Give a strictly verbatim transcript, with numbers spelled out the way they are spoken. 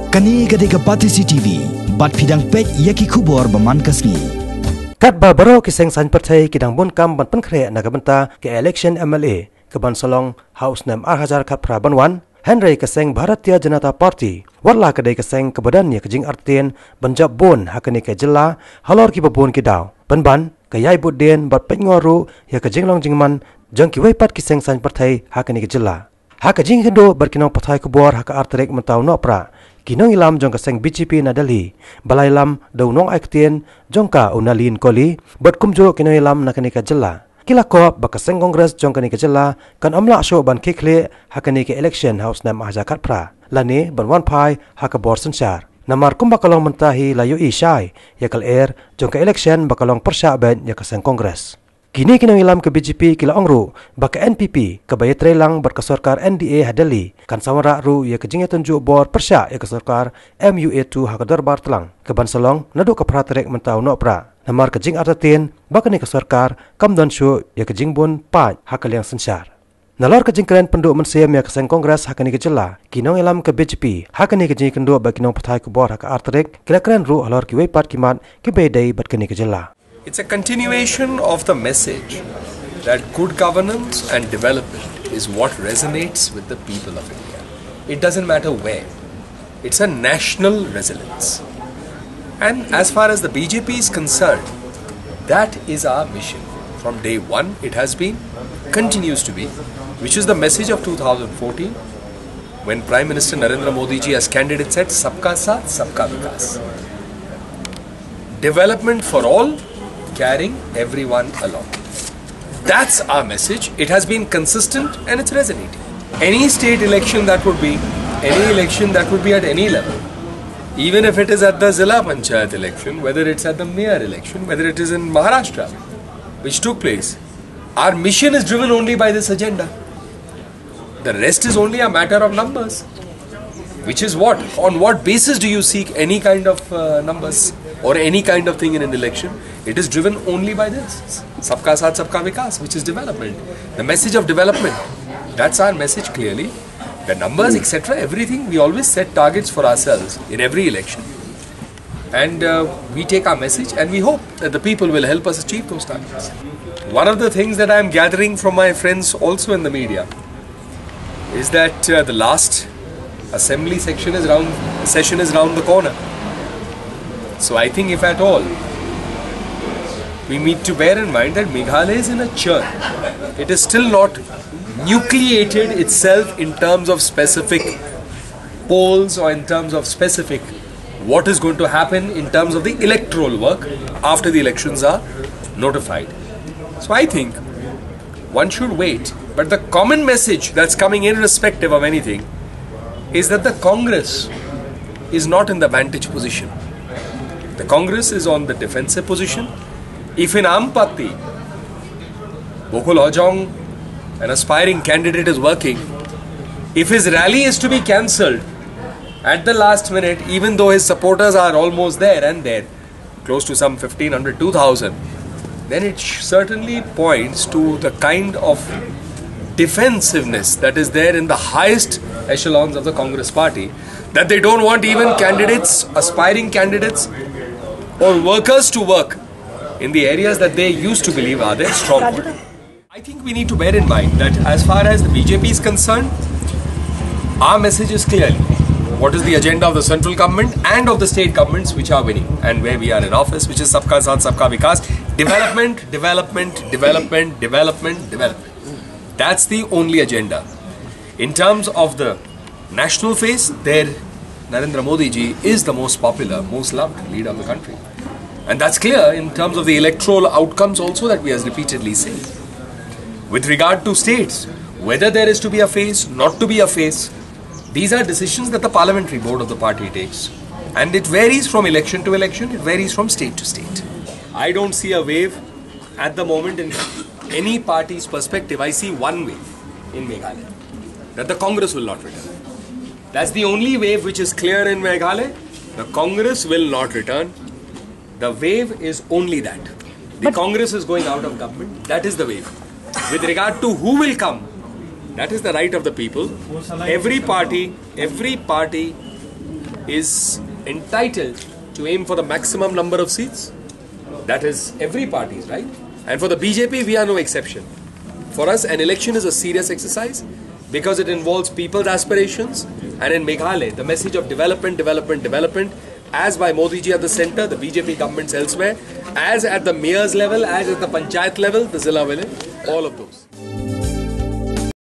Kane ka dei ka Batesi T V, bad phi dang peit ïa ki khubor ba man ka sngi. Katba baroh ki seng saiñ pyrthei ki dang bun kam ban pynkhreh na ka bynta ka election M L A ka ban sa long ha u snem ar hajar khatphra ban wan, hynrei ka seng Bharatiya Janata Party, wat la ka dei ka seng kaba don ïa ka jingartatien ban jop bun ha kane ka jylla halor kiba bun ki daw, pynban ka ïai bud dien bad pynngor ruh ïa ka jinglong jingman jong kiwei pat ki seng saiñ pyrthei ha kane ka jylla. Ha ka jingïakynduh bad ki nongpathai khubor ha ka ar tarik mynta u Nohprah, ki nongïalam jong ka seng B J P na Delhi ba la ïalam da u nongai ktien jong ka u Nalin Kohli bad kumjuh ki nongïalam na kane ka jylla, ki la kob ba ka seng Congress jong kane ka jylla kan ym lah shuh ban khie khlieh ha kane ka election ha u snem ar hajar khatphra lane ban wan phai ha ka bor synshar. Namar kumba ka long mynta hi la ïohi shai ïa ka lyer jong ka election ba ka long pyrshah beit ïa ka seng Congress. Kine ki nongïalam ka B J P ki la ong ruh ba ka N P P kaba ïatreilang bad ka sorkar N D A ha Delhi kan sa wanrah ruh ïa ka jingïatynjuh bor pyrshah ïa ka sorkar M U A two ha ka dorbar tlang ka ban sa long naduh ka phra tarik mynta u Nohprah. Namar ka jingartatien ba kane ka sorkar kam don shuh ïa ka jingbun paid ha ka liang synshar. Nalor ka jingkren pynduh mynsiem ïa ka seng Congress ha kane ka jylla, ki nongïalam ka B J P ha kane ka jingïakynduh bad ki nongpathai khubor ha ka ar tarik ki la kren ruh halor kiwei pat ki mat kiba ïadei bad kane ka jylla. It's a continuation of the message that good governance and development is what resonates with the people of India. It doesn't matter where. It's a national resilience. And as far as the B J P is concerned, that is our mission. From day one, it has been, continues to be, which is the message of two thousand fourteen, when Prime Minister Narendra Modi ji as candidate said, "Sabka Saath, Sabka Vikas." Development for all, carrying everyone along. That's our message. It has been consistent and it's resonating. Any state election that would be, any election that would be at any level, even if it is at the Zilla Panchayat election, whether it's at the mayor election, whether it is in Maharashtra, which took place, our mission is driven only by this agenda. The rest is only a matter of numbers. Which is what? On what basis do you seek any kind of uh, numbers or any kind of thing in an election? It is driven only by this. Sabka Saath, Sabka Vikas, which is development. The message of development. That's our message clearly. The numbers, et cetera, everything, we always set targets for ourselves in every election. And uh, we take our message and we hope that the people will help us achieve those targets. One of the things that I'm gathering from my friends also in the media is that uh, the last assembly section is round, session is round the corner. So I think if at all, we need to bear in mind that Meghalaya is in a churn. It is still not nucleated itself in terms of specific polls or in terms of specific what is going to happen in terms of the electoral work after the elections are notified. So I think one should wait. But the common message that's coming, irrespective of anything, is that the Congress is not in the vantage position. The Congress is on the defensive position. If in Aam Party, Bakul Hojong, an aspiring candidate, is working, if his rally is to be cancelled at the last minute, even though his supporters are almost there and there, close to some fifteen hundred, two thousand, then it sh- certainly points to the kind of defensiveness that is there in the highest echelons of the Congress party, that they don't want even candidates, aspiring candidates, or workers to work in the areas that they used to believe are their stronghold. I think we need to bear in mind that as far as the B J P is concerned, our message is clearly what is the agenda of the central government and of the state governments which are winning and where we are in office, which is Sabka Saath, Sabka Vikas, development, development, development, development, development. That's the only agenda. In terms of the national face, there Narendra Modi ji is the most popular, most loved leader of the country. And that's clear in terms of the electoral outcomes also that we are repeatedly seeing. With regard to states, whether there is to be a face, not to be a face, these are decisions that the parliamentary board of the party takes. And it varies from election to election, it varies from state to state. I don't see a wave at the moment in any party's perspective. I see one wave in Meghalaya, that the Congress will not return. That's the only wave which is clear in Meghalaya. The Congress will not return. The wave is only that. The Congress is going out of government. That is the wave. With regard to who will come, that is the right of the people. Every party, every party is entitled to aim for the maximum number of seats. That is every party's right. And for the B J P, we are no exception. For us, an election is a serious exercise because it involves people's aspirations. And in Meghalaya, the message of development, development, development, as by Modi ji at the center, the B J P governments elsewhere, as at the mayor's level, as at the panchayat level, the zilla level, all of those.